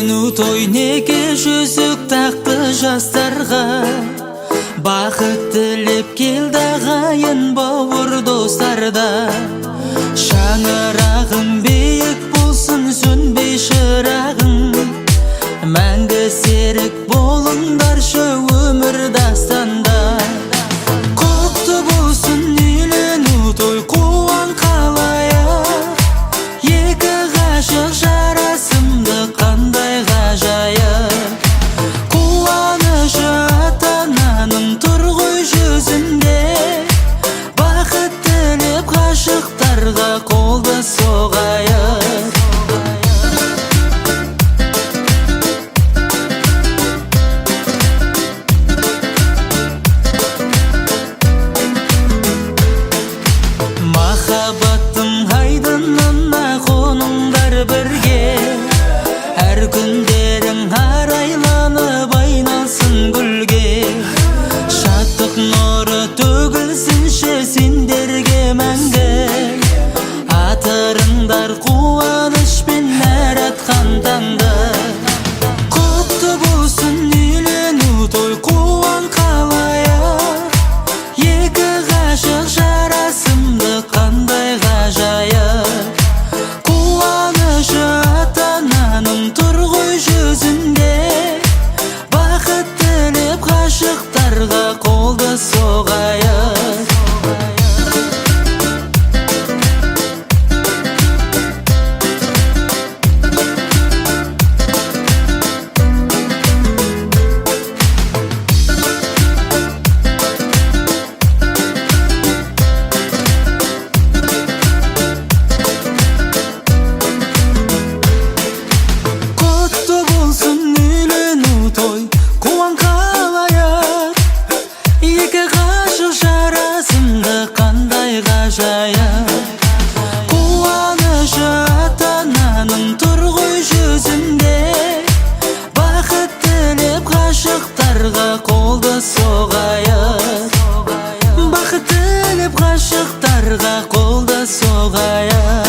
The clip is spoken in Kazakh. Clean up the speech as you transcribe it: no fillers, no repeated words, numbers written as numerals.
Үйлену той неке жүзік тақты жастарға, бақыт тілеп келді ағайын бауыр достарда. Шаңырағың биік болсын, сөнбей шырағың, мәңгі серік болыңдаршы өмір дастанда. Құтты болсын үйлену той, қуан қалайық, екі ғашық жарасымды қандай ғажайып. Қуанышы ата-ананың тұр ғой жүзінде, бақыт тілеп ғашықтарға қолды соғайық. Махаббаттың айдынына қоныңдар бірге, әр күндерің арайланып айналсын гүлге. Шаттық нұры төгілсінші сендерге мәңгі, атырыңдар қуанышпен әр атқан таңды. Құтты болсын үйлену той, қуан қалайық, екі ғашық жарасымды қандай ғажайып. Қуанышы ата-ананың тұр ғой жүзінде, бақыт тілеп ғашықтарға қолды соғайық. Құтты болсын үйлену той, қуан қалайық, екі ғашық жарасымды қандай ғажайып. Қуанышы ата-ананың тұр ғой жүзінде, бақыт тілеп ғашықтарға қолды соғайық. Бақыт тілеп ғашықтарға қолды соғайық.